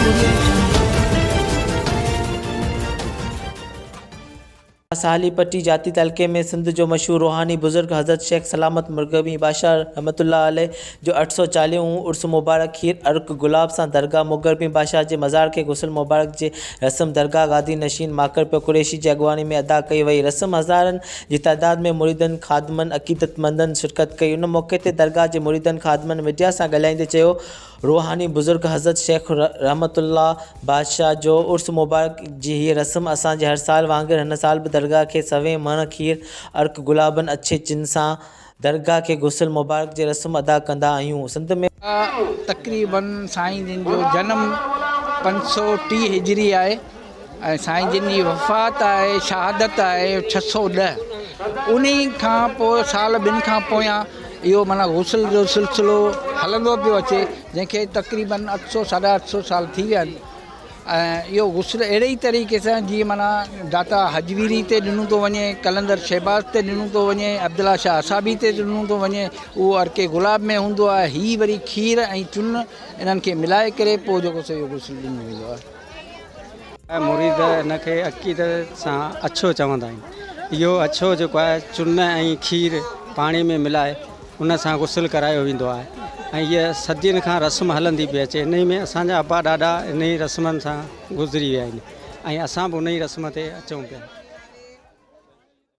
Audio Jungle. سهالي پٽي جاتي تعلقي ۾ سنڌ جو مشهور روحاني بزرگ حضرت شيخ سلامت مرغبي بادشاهه رحمة الله عليه جو 840 هون عرس مبارڪ کير عرق گلاب سان درگاهه مغربي بادشاهه جي مزار کي غسل مبارڪ جي رسم درگاهه گادي نشين ماڪڙ پيو قريشي جي اڳواڻي ۾ ادا ڪئي وئي رسم هزارن جي تعداد ۾ مريدن خادمن عقيدتمندن شرڪت ڪئي ان موقعي تي درگاهه جي مريدن خادمن ميڊيا سان ڳالهائيندي چيو روحاني بزرگ حضرت شيخ رحمت الله بادشاهه جو عرس مبارڪ جي هيء رسم اسان جي هر سال وانگر هن سال به درگاهه کي سوين مڻ کير، عرق گلابن، اڇي چن سان درگاهه کي غسل مبارڪ جي رسم ادا ڪندا آهيون. سنڌ ۾. تقريباً سائين جن جو جنم 530 هجري آهي ۽ سائين جن جي وفات آهي شهادت آهي 610 انهي کان پوء سال ٻن کان پويان اهو معنيٰ غسل جو سلسلو هلندو پيو اچي جنهن کي تقريباً اٺ سو ساڍا اٺ سو سال ٿي ويا آهن ۽ اهو غسل اهڙي ئي طريقي سان جيئن معنيٰ داتا هجويري تي ڏنو ٿو وڃي قلندر شهباز تي ڏنو ٿو وڃي عبدالله شاهه اصحابي تي ڏنو ٿو وڃي اهو عرق گلاب ۾ هوندو آهي هي وري کير ۽ چن انهن کي ملائي ڪري پوء جيڪو سو اهو غسل ڏنو ويندو آهي. مريد ان کي عقيدت سان اڇو چوندا آهن. اهو اڇو جيڪو آهي چن ۽ کير پاڻي ۾ ملائي ان سان غسل ڪرايو ويندو آهي ۽ هيء صدين کان رسم هلندي پئي اچي. انهي ۾ اسان جا ابا ڏاڏا انهي رسمن سان گذري ويا آهن ۽ اسان به انهي رسم تي اچون پيا.